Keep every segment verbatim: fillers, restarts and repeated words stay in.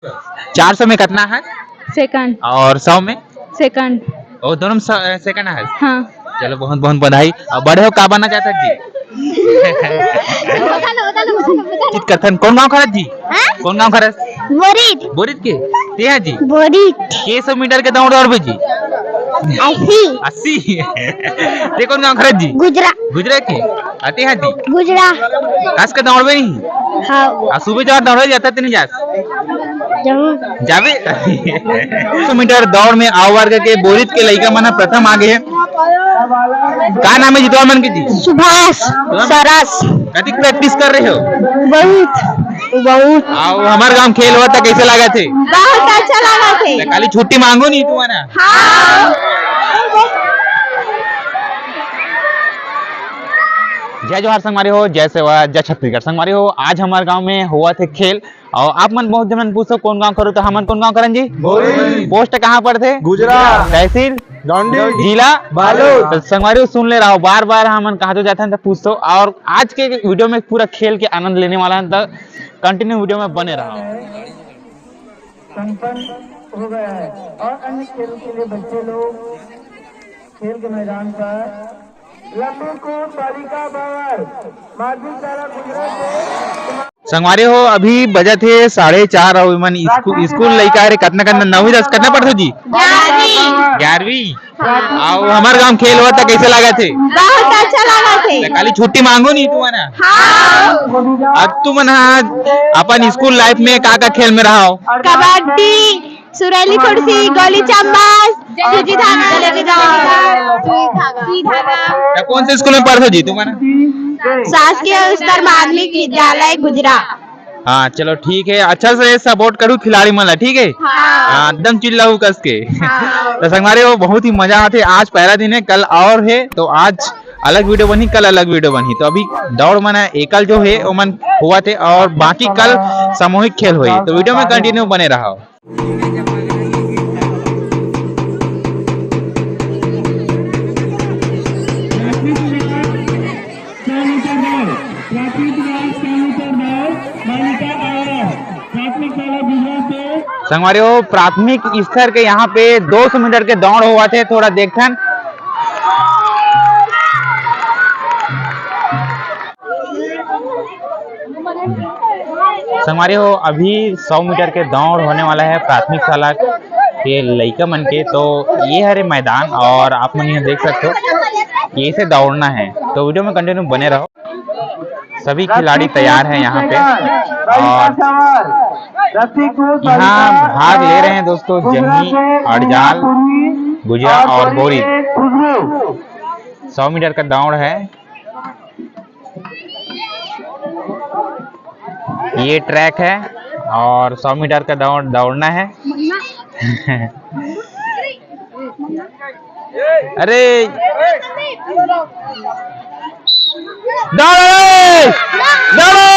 चार सौ में कितना है? सेकंड। और सौ में? सेकंड। ओ, दोनों में स-, सेकंड है। हाँ। चलो, बहुत बहुत बधाई। अब बड़े हो, का बनना चाहता जी? चित कथन, कौन गांव खरस जी? हाँ? कौन गांव खरस? बोरित। बोरित के? ते है जी? बोरित। के सौ मीटर के दौड़ दौड़बे जी? अस्सी। अस्सी? ते कौन गांव खरस जी? गुजरा। गुजरा के? आते हैं जी? गुजरा। कस के दौड़बे नहीं? हाँ। आ, सुबह जवार दौड़े जाता, ते नहीं जास? जाबे। सौ मीटर दौड़ में आ वर्ग के बोरित के लइका मन ह प्रथम आ गे हे। का नाम है जी तोर मन के जी? सुभाष। सरस। कतिक प्रैक्टिस कर रहे हो? बहुत, बहुत। आओ, हमार गांव खेल होता, कैसे लगा थे? बहुत अच्छा लगा थे। तो काली छुट्टी मांगो नहीं तुम्हारा? हाँ। जय जोहार संगवारी हो, जय सेवा, जय छत्तीसगढ़ संगवारी हो। आज हमार गांव में हुआ थे खेल, और आप मन बहुत जमन पूछो कौन गांव करो, तो हमन कौन गांव करन जी? बोरी। पोस्ट कहाँ पर थे? गुजरा। तहसील? डंडी। जिला? बालोद। तो संगवारी हो, सुन ले रहो, बार बार हमन कहा तो जाते हैं तो पूछो। और आज के वीडियो में पूरा खेल के आनंद लेने वाला है, तो कंटिन्यू वीडियो में बने रहो। संपन्न हो गया है और अन्य खेलों के लिए बच्चे लोग खेल के मैदान पर लंबी कूद बालिका बावर माध्यमिक शाला गुजरा से संगवारी हो, अभी बजत हे साढ़े चार और इमन स्कू-, स्कूल लइका रे, कतना कतना, नौवीं दस कतना पढ़थो जी? ग्यारहवीं। ग्यारहवीं। हाँ। आओ, हमार गांव खेल होता, कैसे लगा थे? बहुत अच्छा लगा थे। तो काली छुट्टी मांगो नहीं तुम्हारा? हाँ। अब तुमन हा अपन स्कूल लाइफ में का का खेल में रहा हो? कबड्डी, सुरैली कुर्सी, गोली चम्मच, जलेबी धागा, जलेबी धागा, सुई धागा। सुई धागा। तो कौन से स्कूल में पढ़थो जी तुम्हारा? शासकीय उच्चतर माध्यमिक विद्यालय गुजरा। हाँ, चलो ठीक है, अच्छा से सपोर्ट करू खिलाड़ी मन ला, ठीक है? हाँ। हाँ, एकदम चिल्लाऊ कस के। हाँ। तो संगवारी हो, बहुत ही मजा आते। आज पहला दिन है, कल और है, तो आज अलग वीडियो बनही, कल अलग वीडियो बनही। तो अभी दौड़ मन एकल जो है, वो मन हुआ थे, और बाकी कल सामूहिक खेल हुई, तो वीडियो में कंटिन्यू बने रहो। संगवारी हो, प्राथमिक स्तर के यहाँ पे दो सौ मीटर के दौड़ होवत हे, थोड़ा देखथन। संगवारी हो, अभी सौ मीटर के दौड़ होने वाला है प्राथमिक शाला के लइका मन के। तो ये हरे मैदान और आप मन यहाँ देख सकते हो कि इसे दौड़ना है, तो वीडियो में कंटिन्यू बने रहो। सभी खिलाड़ी तैयार हैं यहाँ पे और यहाँ भाग ले रहे हैं दोस्तों जंगी, अड़जाल, गुजरा और बोरी। सौ मीटर का दौड़ है। ये ट्रैक है और सौ मीटर का दौड़ दौड़ना है। अरे दौड़ो रे! दौड़ो!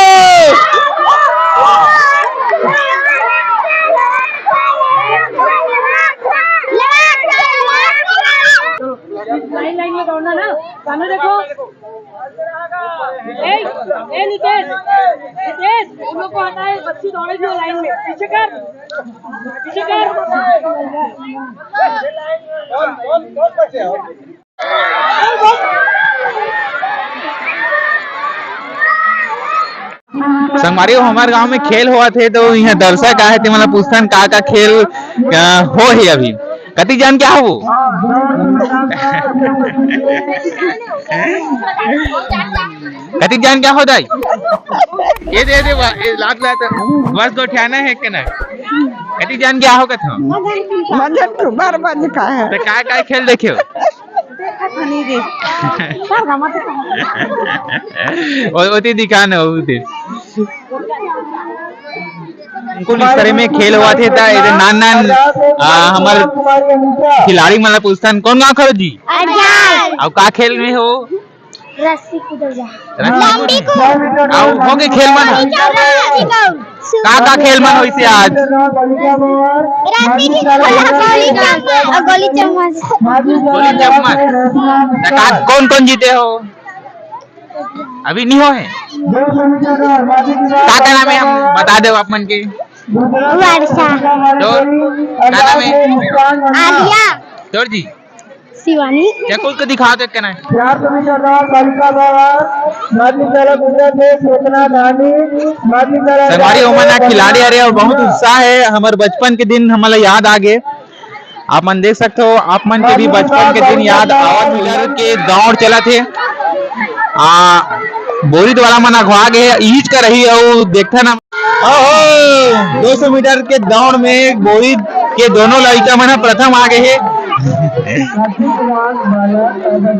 लाइन लाइन में दौड़ना ना, सामने देखो। ए, ए नितेश, नितेश, उन लोग को हटा, ये बच्ची दौड़ेगी वो लाइन में, पीछे कर, पीछे कर। संगवारी हो, हमार गांव में खेल होवत हे, तो इहाँ दर्शक आहे, ते मन ला पूछथन का का खेल, अ, हो हे अभी। कतिक जान के हो? कतिक जान के हो दाई? ये दे दे बा-, ये लात लात। बस गोठियाना है के ना? कतिक जान के हो कथो? मदन तू बार बार दिखा है। तो काय काय खेल देखे हो? ओ, ओती दिखा ना, ओती। कुल इस तरह में खेल होवत हे, त एदे नान नान, आ, हमर खिलाड़ी मन ला पूछथन, कौन गाँव खरो जी? अजाल। अउ का खेल में हो? रस्सी कूदो जा। रस्सी लंबी कूद। कूद। अउ हो गे खेल मन? गोली चम्मच। का का खेल मन होइसे आज? रस्सी की गोला, गोली चम्मच। गोली चम्मच। गोली चम्मच। त का, कौन कौन जीते हो? अभी नहीं हो है? का का नाम है, हम बता दो आप मन के। वर्षा। तोर का नाम हे? आलिया। तोर जी? शिवानी। चल, खुल के दिखा दे, केना हे? संगवारी हो, हमन ह खिलाड़ी हरे अउ बहुत उत्साह हे। हमर बचपन के दिन हमन ला याद आ गे। आप मन देख सकते हो, आप मन के भी बचपन के दिन याद आवत हे। के दौड़ चलत हे। आ, बोरिद वाला मन अघवा गे हे, ईच कर रही अउ देखथन। ओहो, दो सौ मीटर के दौड़ में बोरिद के दोनों लड़का मन ह प्रथम आ गे हे।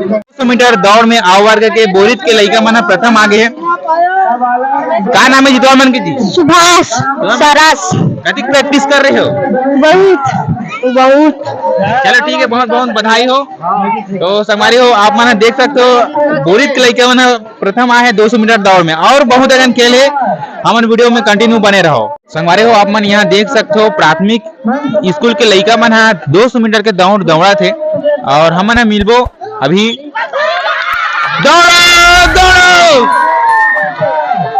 दो सौ मीटर दौड़ में आ वर्ग के बोरिद के लड़का मन ह प्रथम आ गे हे। का नाम हे जी तोर मन के जी? सुभाष। सरस। कतिक practice कर रहे हो? बहुत, बहुत। चलो ठीक है, बहुत बहुत बधाई हो। तो संगवारी हो, आप मन देख सकते हो, बोरिद के लइका मन ह प्रथम आए हे दो सौ मीटर दौड़ में, और बहुत अकन खेल हे, हमन video में continue बने रहो। संगवारी हो, आप मन यहाँ देख सकते हो, प्राथमिक स्कूल के लइका मन ह दो सौ मीटर के दौड़ दौड़त हे, और हमन ह मिलबो अभी। दौड़ो, दौड़ो।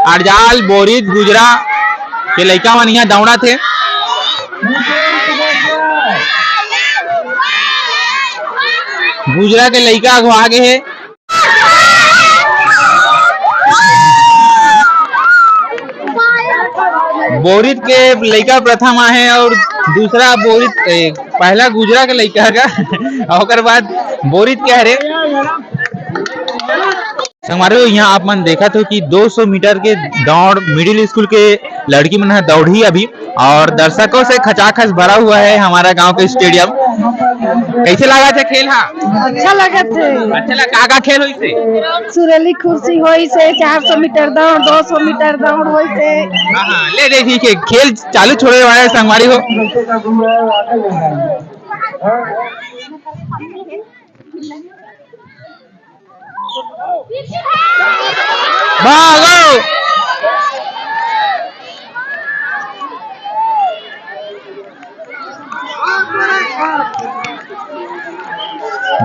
अड़जाल, बोरिद, गुजरा के लइका मन यहाँ दौड़त हे। गुजरा के लइका अघवा गे हे। बोरिद के लइका प्रथम आहे और दूसरा बोरिद, ए, पहला गुजरा के लइका का, ओकर बाद बोरिद के हरे। संगवारी हो, यहाँ आप मन देखत हो कि दो सौ मीटर के दौड़ मिडिल स्कूल के लड़की मन ह दौड़ही अभी। और दर्शकों से खचाखच भरा हुआ है हमारा गांव के स्टेडियम। कैसे लगा था खेल? हाँ, अच्छा लगा थे। अच्छा लगा, का का खेल होइस हे? सुरेली कुर्सी होइस हे, चार सौ मीटर दौड़, दो सौ मीटर दौड़ होइस हे। हाँ, हाँ, ले दे, ठीक है, खेल चालू छोड़े वाले संगवारी हो। भागो।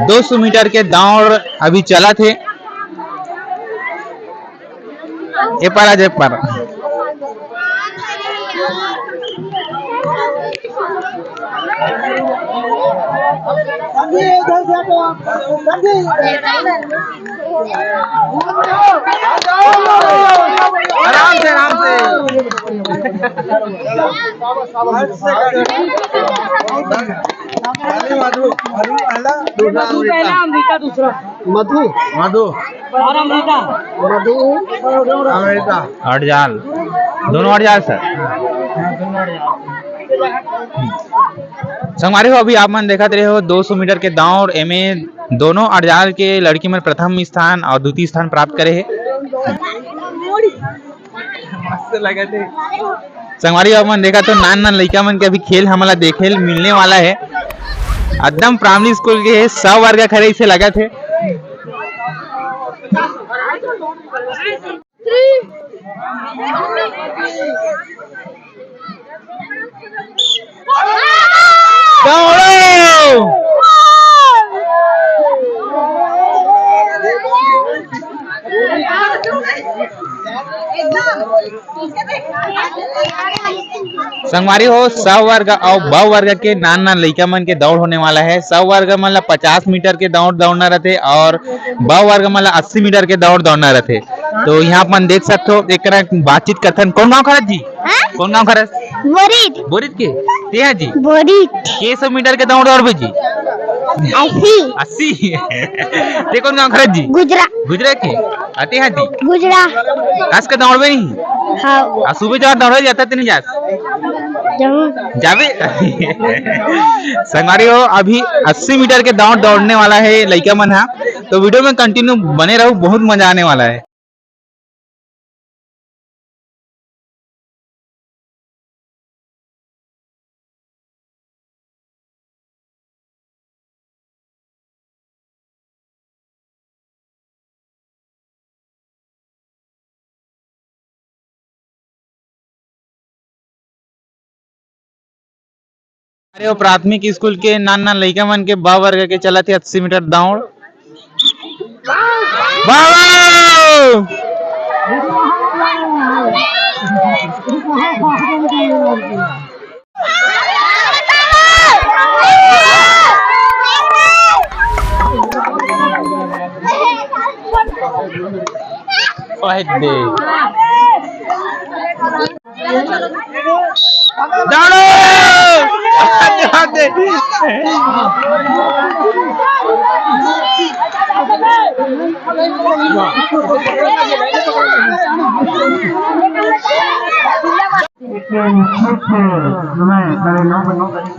दो सौ मीटर के दौड़ अभी चलत हे। ए पार आ जा, ए पार। आराम से, आराम से। मधु पहला, अमृता दूसरा। मधु। मधु। और अमृता। मधु। अमृता। अड़जाल। दोनों अड़जाल सर। संगवारी हो, अभी आप मन देखत रहे हो दो सौ मीटर के दौड़, एमे दोनों अड़जाल के लड़की मन प्रथम स्थान और द्वितीय स्थान प्राप्त करे हे। मस्त लगत हे। संगवारी हो, आप मन देखत हो, नान नान लइका मन के अभी खेल हमला देखे ल मिलने वाला हे। एकदम प्राइमरी स्कूल के हे, सब वर्ग खड़े इसे लगत हे। दौड़ो। संगवारी हो, स वर्ग अउ ब वर्ग के नान नान लइका मन के दौड़ होने वाला हे। स वर्ग मन ला पचास मीटर के दौड़ दौड़ना रथे और ब वर्ग मन ला अस्सी मीटर के दौड़ दौड़ना रथे। तो यहाँ अपन देख सकथो, एक करा बातचीत करथन। कौन गाँव खरस जी? हाँ? कौन गाँव खरस? बोरिद। बोरिद के? तेहा जी? बोरिद। के सौ मीटर के दौड़ दौड़बे जी? अस्सी। अस्सी? ते कौन गाँव खरस जी? गुजरा। गुजरा के? अते हाँ जी? गुजरा। कस के दौड़बे नहीं? हाँ। आ सुबह जहाँ दौड़े जाता ते नहीं जास? जाऊँ। जाबे? संगवारी हो, अभी अस्सी मीटर के दौड़ दौड़ने वाला हे लइका मन हा, तो video में continue बने रहो, बहुत मजा आने वाला हे। अरे, वो प्राथमिक स्कूल के नान नान लइका मन के ब वर्ग के चलत हे अस्सी मीटर दौड़। वाह! ओए दे। दौड़ो! आते, आते।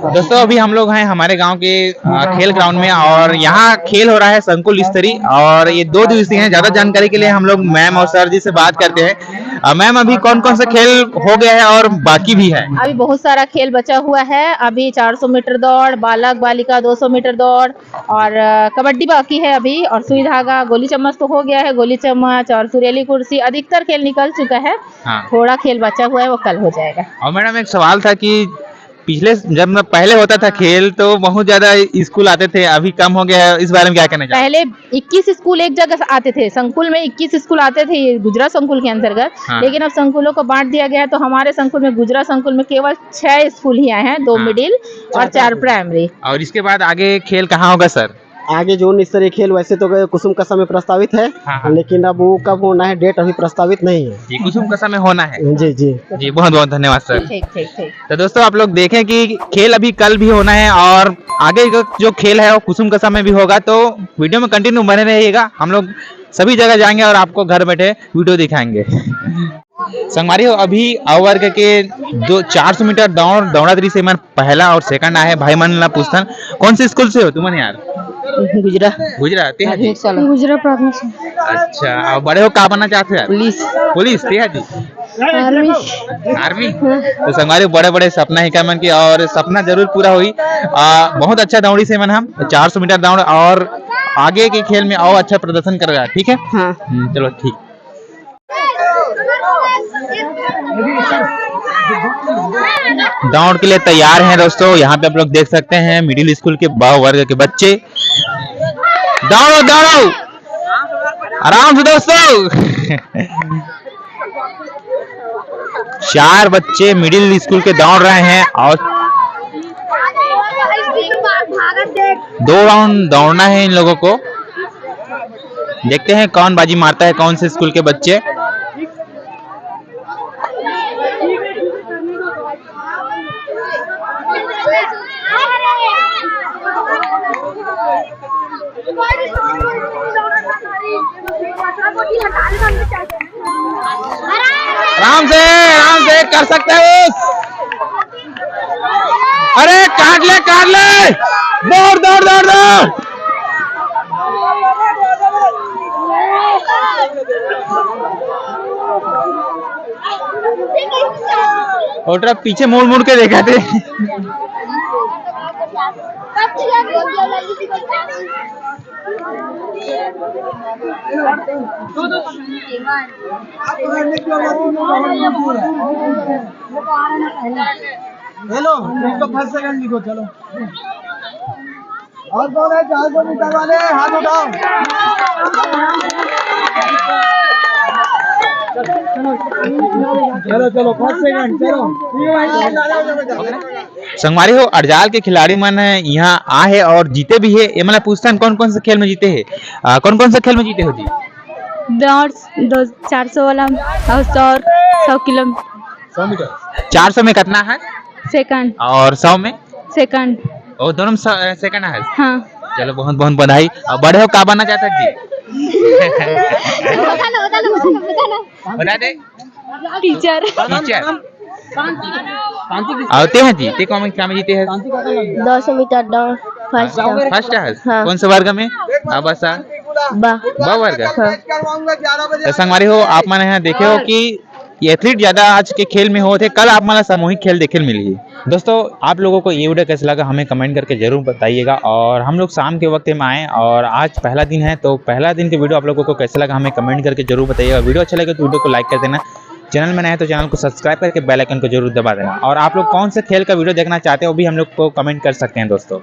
दोस्तों, अभी हम लोग हैं हमारे गांव के, अ, खेल ग्राउंड में और यहाँ खेल हो रहा है संकुल स्तरीय और ये दो दिवसीय है। ज़्यादा जानकारी के लिए हम लोग मैम और सर जी से बात करते हैं। अ, मैम, अभी कौन कौन सा खेल हो गया है और बाकी भी है? अभी बहुत सारा खेल बचा हुआ है। अभी चार सौ मीटर दौड़, बालक बालिका दो सौ मीटर दौड़ और, अ, कबड्डी बाकी है अभी और सुई धागा, गोली चम्मच तो हो गया है, गोली चम्मच और सुरेली कुर्सी, अधिकतर खेल निकल चुका है। हाँ। थोड़ा खेल बचा हुआ है, वो कल हो जाएगा। और मैडम, एक सवाल था कि पिछले, जब मैं पहले होता था खेल, तो बहुत ज्यादा स्कूल आते थे, अभी कम हो गया है, इस बारे में क्या कहना चाहते? पहले इक्कीस स्कूल एक जगह आते थे, संकुल में इक्कीस स्कूल आते थे, ये गुजरा संकुल के अंतर्गत। हाँ। लेकिन अब संकुलों को बांट दिया गया है, तो हमारे संकुल में, गुजरा संकुल में केवल छह स्कूल ही आए हैं, दो हाँ। मिडिल और चार चार प्राइमरी। और इसके बाद आगे खेल कहाँ होगा सर? आगे जोन स्तरीय खेल वैसे तो कुसुम कसा में प्रस्तावित है, हाँ, हाँ। लेकिन अब वो कब होना है, डेट अभी प्रस्तावित नहीं है। जी, कुसुम कसा में होना है। जी, जी। जी, बहुत बहुत धन्यवाद सर। ठीक, ठीक, ठीक। तो दोस्तों, आप लोग देखें कि खेल अभी कल भी होना है और आगे का जो खेल है वो कुसुम कसा में भी होगा, तो वीडियो में कंटिन्यू बने रहिएगा। हम लोग सभी जगह जाएंगे और आपको घर बैठे वीडियो दिखाएंगे। संगवारी हो, अभी अ वर्ग के दो, चार सौ मीटर दौड़, दौड़त रहिस हे मन पहला और सेकंड आए हे भाई मन ला पूछथन, कौन से स्कूल से हो तुमन यार? गुजरा। गुजरा, ते हा जी? प्राथमिक शाला। गुजरा प्राथमिक शाला। अच्छा, अउ बड़े हो का बनना चाहते हो यार? पुलिस। पुलिस, ते हा जी? आर्मी। आर्मी? हाँ। तो संगवारी, बड़े बड़े सपना हे का मन के, और सपना जरूर पूरा होई। आ, बहुत अच्छा दौड़ी से मन हम, चार सौ मीटर दौड़, और आगे के खेल में और अच्छा प्रदर्शन करेगा, ठीक है? हाँ। हम्म, चलो ठीक। दौड़ के लिए तैयार हैं दोस्तों। यहाँ पे आप लोग देख सकते हैं मिडिल स्कूल के ब वर्ग के बच्चे। दौड़ो, दौड़ो, आराम से दोस्तों। चार बच्चे मिडिल स्कूल के दौड़ रहे हैं और दो राउंड दौड़ना है इन लोगों को। देखते हैं कौन बाजी मारता है, कौन से स्कूल के बच्चे। आराम से, आराम से कर सकते हो। अरे काट ले, काट ले, दौड़, दौड़, दौड़, दौड़। और पीछे मुड़ मुड़ के देखा थे। हेलो, इसको फर्स्ट सेकंड लिखो, चलो। और कौन है चार सौ मीटर वाले, हाथ उठाओ। चलो, चलो, फर्स्ट सेकंड, चलो। संगवारी हो, अड़जाल के खिलाड़ी मन यहाँ आए हे और जीते भी हे। ये मतलब पूछथन कौन कौन से खेल में जीते हे? आ, कौन कौन से खेल में जीते हो जी? दौड़, दो, चार सौ वाला और सौ, सौ किलो। सौ मीटर। चार सौ में कितना है? सेकंड। और सौ में? सेकंड। ओ, दोनों में स-, सेकंड है? हाँ। चलो, बहुत बहुत बधाई। अब बड़े हो, का बनना चाहते हैं जी? बता दे। टीचर। टीचर। आते हैं जी, ते कौन, क्या में जीते हैं? दो सौ मीटर दौड़, फर्स्ट। फर्स्ट है? हाँ। कौन से वर्ग में? अब ऐसा? बा। बा वर्ग? हाँ। तो संगवारी हो, आप मन यहाँ देखे हो कि ये एथलीट ज्यादा आज के खेल में होत हे, कल आप मन ला सामूहिक खेल देखे ल मिलही। दोस्तों, आप लोगों को ये वीडियो कैसे लगा, हमें कमेंट करके जरूर बताइएगा। और हम लोग शाम के वक्त में आए और आज पहला दिन है, तो पहला दिन के वीडियो आप लोगों को कैसे लगा, हमें कमेंट करके जरूर बताइएगा। वीडियो अच्छा लगे तो वीडियो को लाइक कर देना, चैनल में नए हैं तो चैनल को सब्सक्राइब करके बेल आइकन को जरूर दबा देना। और आप लोग कौन से खेल का वीडियो देखना चाहते हो, वो भी हम लोग को कमेंट कर सकते हैं दोस्तों।